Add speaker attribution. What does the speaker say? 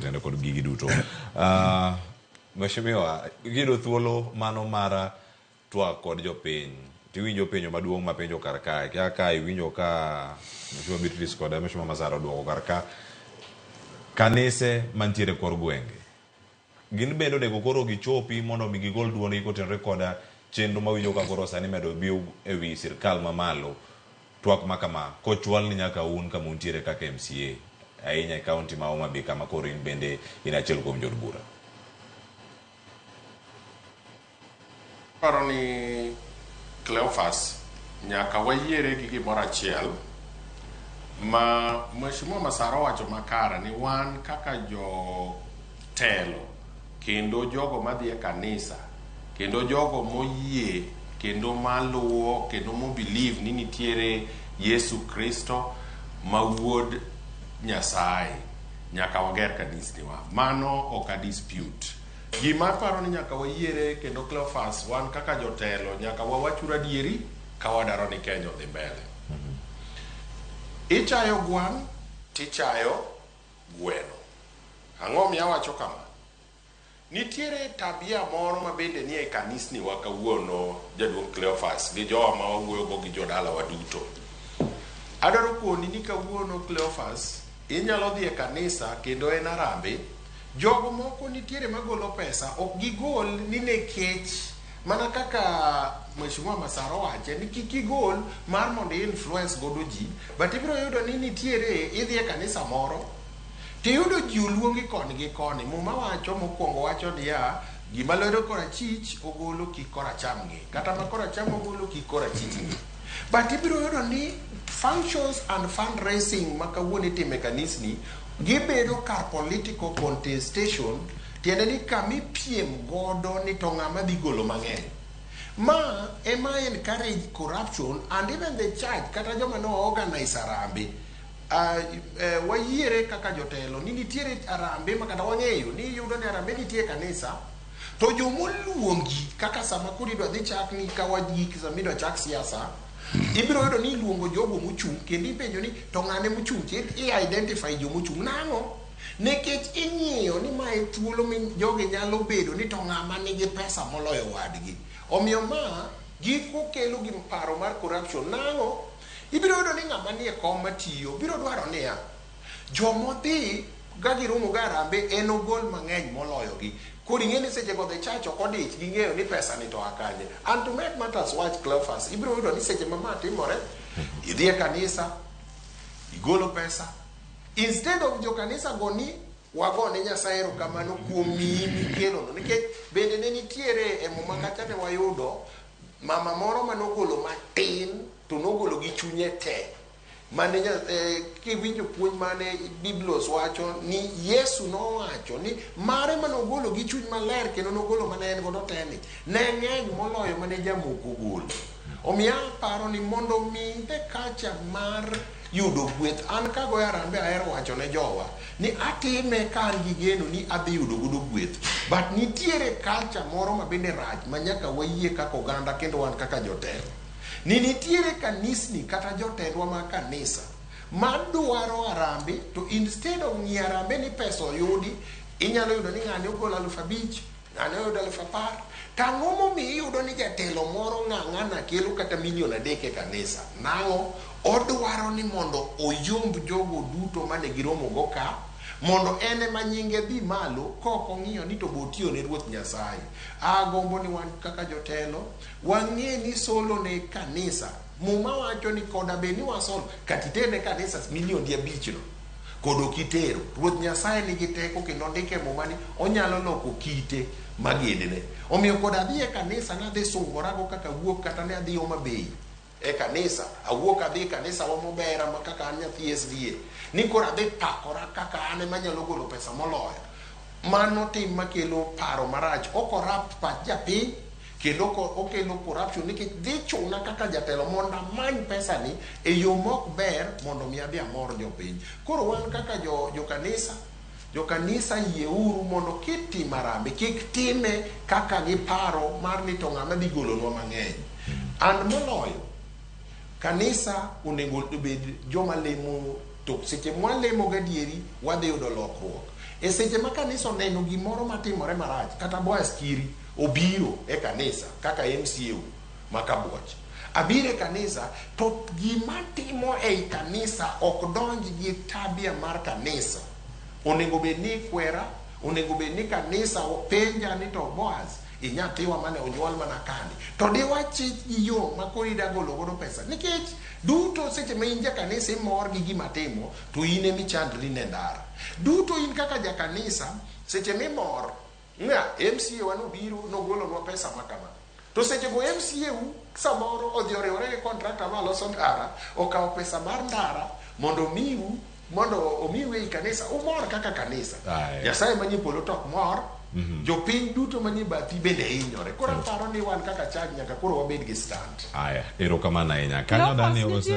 Speaker 1: Tende kod gigi duto. Mheshimiwa, kiyudo thuolo mano mar twak kod jopiny, tiwinjo penjo maduong' mapenjo kar kae. Kaka ka iwinjo ka Mheshimiwa Beatrice kod Mheshimiwa Masara oduoko kar ka. Kanise mantiere kor gwenge, gin bende onego koro gichopi mondo mi gigol duondgi kotenore koda chenro mawinjo ka koro sani imedo biw ewi sirkal mamalo. Twak ma kama kochwalni nyaka un kama untiere kaka MCA, ahinya e county ma Homa Bay kama koro in bende in achiel kuom jood bura.
Speaker 2: Aparo ni Cleophas nyaka wayiere gi gimoro achiel ma Mheshimiwa Masara owacho makare ni wan kaka jotelo kendo jogo madhi e kanisa kendo jogo moyie kendo maluwo kendo mo believe ni nitiere Yesu Kristo ma wuod Nyasaye nyaka wager kanisniwa. Mano ok a dispute. Gima aparo ni nyaka wayiere kendo Cleophas wan kaka jotelo nyaka wawachuru adieri ka wadaro ni Kenya odhi mbele. Ichayo gwang' tichayo gweno. Ang'o omiyo awacho kama? Nitiere tabia moro ma bende nie kanisni wa kawuono, Jaduong' Cleophas gi jowa ma wawuoyogo gi jodalawa duto. Adwaro koni ni kawuono Cleophas, inyalo dhi e kanisa kendo en arambe, jogo moko nitiere magolo pesa, ok gigol ni nekech mana kaka Mheshimiwa Masara owache ni kik igol mar mondo i influence godo ji, but ibiro yudo ni nitiere idhi e kanisa moro Tiyudo ji oluongi koni gi koni. Muma wacho mokwongo wacho niya, gima lwedo korachich ogolo kik koracham ng'i, kata ma koracham ogolo kik korachich ng'i. But ibiro yudo ni functions and fundraising ma kawuono itimo e kanisni gibedo kar political contestation, tiende ni kama ipiem godo ni to ng'ama dhi golo mang'eny. Ma ema encourage corruption and even the church kata joma no organize arambe Wayiere kaka jotelo ni nitiere arambe ma kata wang'eyo ni iyudo ni arambe nitie e kanisa to jomoluongi kaka sama koro idwa dhi chak ni ka wagik sama idwa chak siasa ibiro yudo ni iluongo jogo mochung' kendo ipenjo ni to ng'ane mochung' to i identify jomochung' nang'o nikech ing'iyo ni mae thuolo mi jogi nyalo bedo ni to ng'ama nigi pesa moloyo wadgi omiyo ma giko kelo gi paro mar corruption nang'o Ibiro yudo ni ng'ama nie kom matiyo biro dwaro niya, jomodhi ka giromo ga Harambee en ogol mang'eny moloyogi. Koro ing'e ni seche go the church ok odich gi ng'eyo ni pesa ni to a kanye. And to make matters worse Cleophas, ibiro yudo ni seche ma ma timore, idhi e kanisa, igolo pesa, instead of jo kanisa go ni wago ne Nyasaye erokamano kuom miyi mikelono. Nikech bende ne nitiere e muma kacha ne wayudo Mama moro mane ogolo matin to nogolo gi chunye te. Mane kiwinjo puonj mane Biblos wacho ni Yesu nowacho ni mare mane ogolo gi chuny maler kendo nogolo mane en godo te ni ne ng'eny moloyo mane jamoko ogolo. Omiyo aparo ni mondo mi the culture mar yudo gweth an kagoyo arambe ahero wacho ne jowa ni atime ka an gi geno ni adhi yudo godo gweth but nitiere culture moro ma bende rach ma nyaka wayie kaka oganda kendo wan kaka jotelo ni nitiere kanisni kata jotendwa ma kanisa madwaro arambe to instead of ng'iyo arambe ni pesa oyudi inyalo yudo ni ng'ani ogolo 5000 Ng'ane oyudo 10,000. To ang'o momiyo iyudo ni jatelo moro ng'ang'ana kelo kata milion 3 e kanisa? Nang'o? Odwaro ni mondo oyomb jogo duto mane giromogo ka, mondo en ema nyinge dhi malo kok ong'iyo ni to be otiyo ne Ruoth Nyasaye. Agombo ni wan kaka jotelo, wang'e ni solo ne kanisa. Muma wacho ni koda bed ni wasolo, kata iterne kanisa milionde abichno. Kod ok itero. Ruoth Nyasaye nigi teko kendo ondiko e Muma ni onyalo loko kite magedne. Omiyo kod adhi e kanisa nadhi sungorago kaka awuok kata ne adhi Homa Bay e kanisa, awuok adhi e kanisa wa mobera ma kaka an nyathi SDA, ni koro adhi pakora kaka an ema anyalo golo pesa moloyo. Mano tim makelo paro marach. O corrupt pach japiny kendo okelo corruption nikech dhi chuna kaka jatelo mondo amany pesa ni e yo mok ber mondo mi adhi amor jopiny. Koro wan kaka jo, jo kanisa, jo kanisa yieuru mondo kitimo arambe kik time kaka giparo mar ni to ng'ama dhi golonwa mang'eny. And moloyo kanisa onego obed joma lemo to seche mwalemo gadieri wadhi yudo lokruok. E seche ma kanisa oneno gimoro matimore marach, kata Boaz Kiri obiro e kanisa kaka MCA ma Kabuoch. Abiro e kanisa to gima timo ei kanisa ok donj gi tabia mar kanisa. Onego bed ni ikwera, onego bed ni kanisa penja ni to Boaz, inyathiwa mane onyuol mana kani. To diwachich gi yo ma koro ida golo godo pesa. Nikech duto seche ma in jakanisa imor gi gima timo, to in ema ichandri ne ndara. Duto in kaka jakanisa, seche mimor, ng'a MCA wa nobiro nogolonwa pesa ma kama. To seche go MCA u samoro odhi oriwore gi contractor ma loso ndara, okawo pesa mar ndara mondo omiu mondo omiu ei kanisa, umor kaka kanisa.
Speaker 1: Aye.
Speaker 2: Nyasaye manie polo to ok mor, jopiny duto manie bathi bende hinyore. Koro aparo ni wan kaka church nyaka koro wabed gi stand.
Speaker 1: Aya, erokamano ahinya. Kanyo
Speaker 3: Cleophas,
Speaker 1: dani
Speaker 3: nitie
Speaker 1: ose